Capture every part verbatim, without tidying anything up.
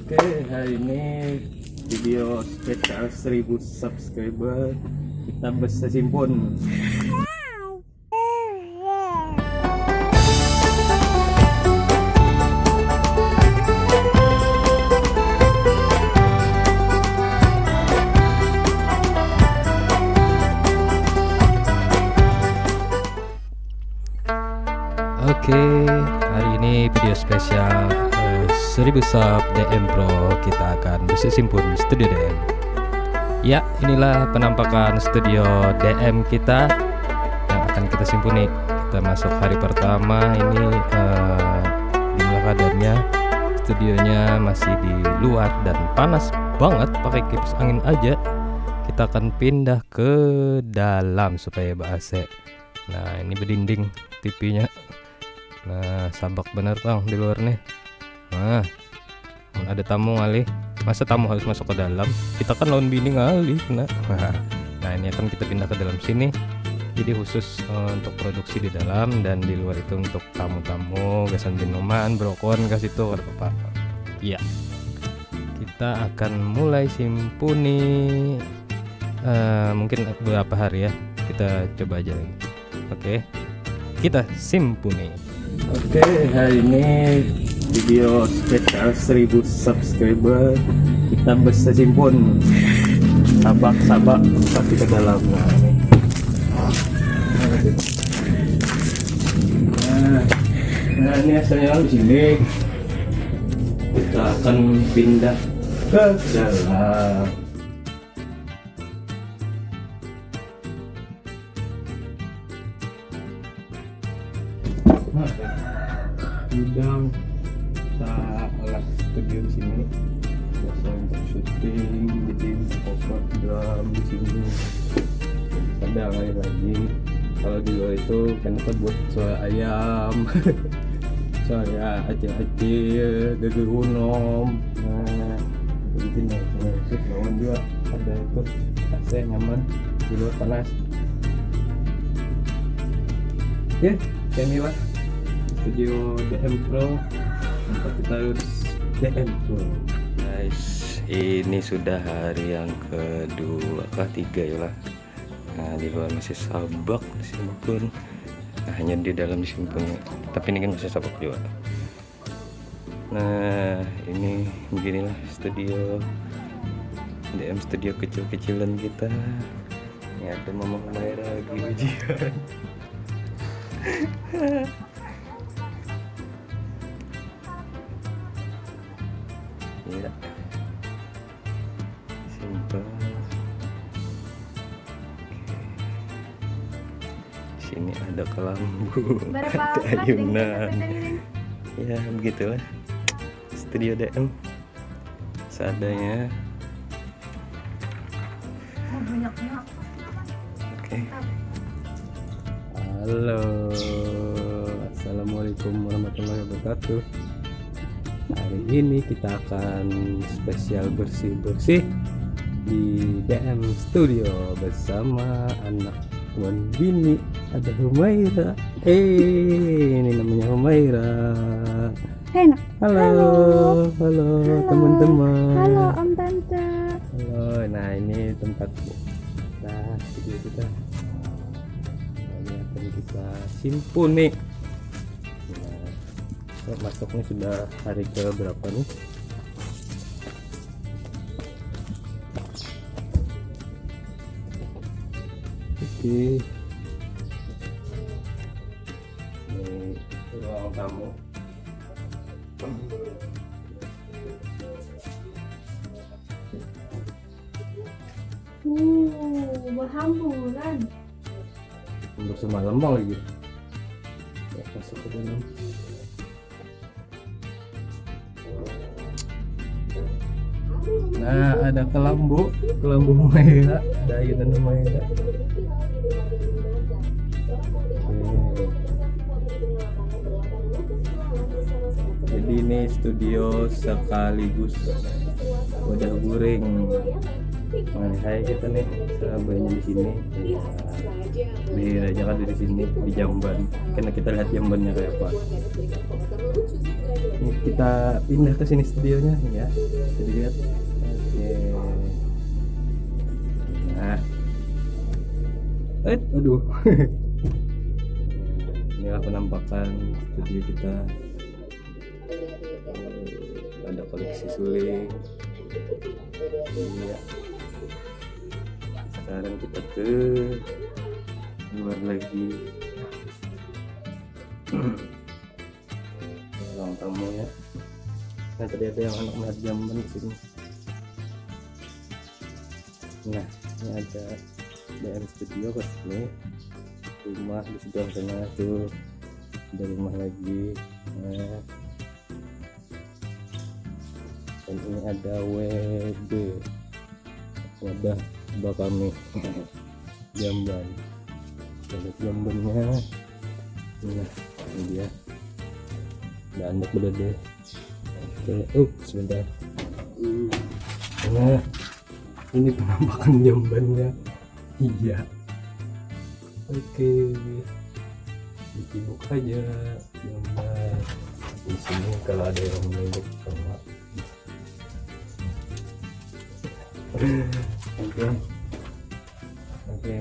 Oke, hari ini video spesial seribu subscriber. Kita besesimpun. Oke, hari ini video spesial, eh, seribu sub D M Pro. Kita akan besesimpun studio D M. Ya, inilah penampakan studio D M kita yang akan kita simpuni. Kita masuk hari pertama ini, eh, inilah keadaannya. Studionya masih di luar dan panas banget, pakai kipas angin aja. Kita akan pindah ke dalam supaya ber-A C. Nah, ini bedinding T V-nya. Nah, sabak bener tong di luar nih. Nah, mun ada tamu ngalih, masa tamu harus masuk ke dalam? Kita kan lawan bini ngalih, nah. Nah, ini akan kita pindah ke dalam sini. Jadi khusus, eh, untuk produksi di dalam, dan di luar itu untuk tamu-tamu, gasan minuman, brokon, ke situ, kada apa-apa. Iya. Kita akan mulai simpuni, eh, mungkin beberapa hari ya. Kita coba aja lagi. Oke. Kita simpuni. Oke, hari ini video spesial seribu subscriber. Kita besesimpun. Sabak-sabak, tapi ke dalam. Nah, ini. Nah, nah, ini A C-nya di sini. Kita akan pindah ke dalam. Nah, gudang, kita olah studio di sini. Biasa untuk syuting, bikin cover drum di sini. Ada lain lagi. Kalau di luar itu kan kita buat suara ayam, suara acil-acil, gegerunom. Nah, jadi nih, musik lawan juga ada itu, A C nyaman, di luar panas. Oke, kami lah studio D M Pro, tempat kita harus D M Pro. Guys, ini sudah hari yang kedua kah, tiga ya lah. Nah, di luar masih sabak, disimpan. Nah, hanya di dalam disimpan. Tapi ini kan masih sabak juga. Nah, ini beginilah studio D M, studio kecil-kecilan kita. Ini ada Mama Humaira lagi ujian. Iya. Simple. Oke. Sini ada kelambu, ada ayunan. Ya, begitulah. Studio D M. Seadanya. Oh, banyaknya. Oke. Halo. Assalamualaikum warahmatullahi wabarakatuh. Hari ini kita akan spesial bersih-bersih di D M Studio bersama anak wan bini, ada Humaira. Eh, ini namanya Humaira. Hai, nak. Halo, halo, halo, teman-teman. Halo, Om Tante. Halo, nah, ini tempat kita, studio kita. Ini akan kita simpuni. Nah, masuknya sudah hari ke berapa nih? Oke. Ini ruang tamu. Uh, berhamburan. Bersemalam lagi. Ya, masuk ke dalam. Nah, ada kelambu, kelambu Humaira, ada ayunan Humaira. Oke. Jadi ini studio sekaligus wadah guring. Nah, hai kita nih, serabanya di sini. Iya. Beda aja kan dari sini, di jamban. Karena kita lihat jambannya kayak apa. Ini Kita pindah ke sini studionya ya. Jadi lihat. Oke. Nah. Eh, aduh. Inilah penampakan studio kita. Ada koleksi suling. Iya. Sekarang kita ke luar lagi. Ruang tamunya. Nah, tadi ada yang anak melihat jamban di sini. Nah, ini ada D M studio ke sini. Rumah di sebelah sana tuh. Ada rumah lagi. Nah. Dan ini ada W B. Wadah bakami. Jamban. Ada jambannya. Nah, ini dia. Ada anak bedede. Oke, uh, sebentar. Nah, ini penampakan jambannya. Iya. Oke. Dicibuk aja jamban. Di sini kalau ada yang menunduk sama. Oke. Oke.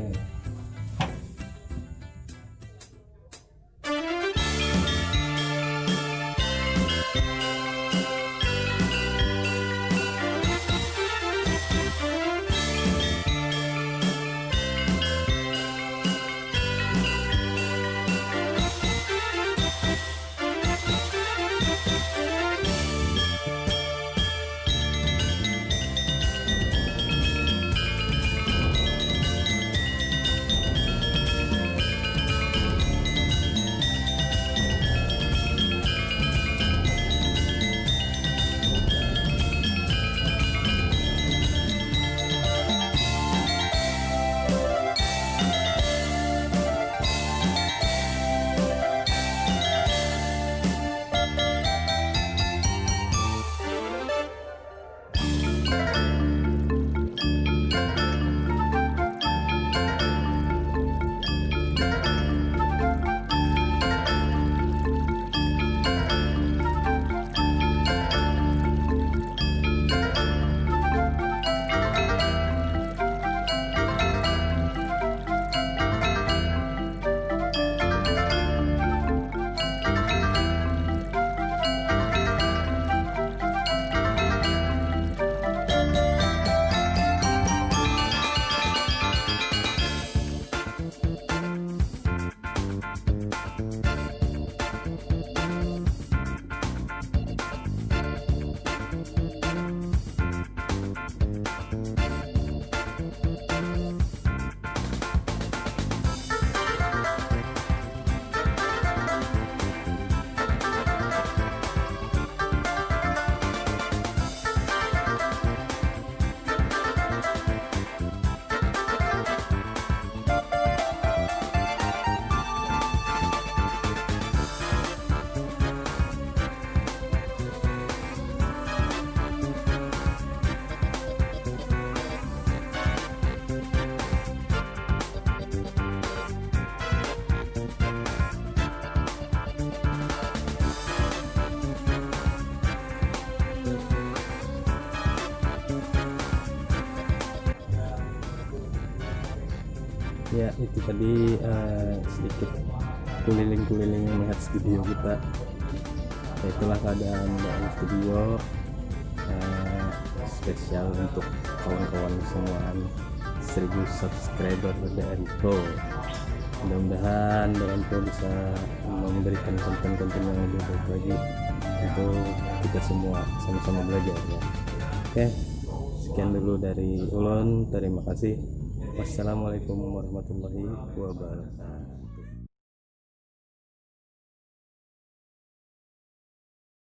Ya, itu tadi eh, sedikit kuliling-kuliling melihat studio kita. Ya, itulah keadaan dalam studio eh, spesial untuk kawan-kawan semuaan seribu subscriber D N Pro. Mudah-mudahan D N Pro bisa memberikan konten-konten yang lebih baik lagi untuk kita semua sama-sama belajar ya. Oke, sekian dulu dari ulun. Terima kasih. Wassalamualaikum warahmatullahi wabarakatuh.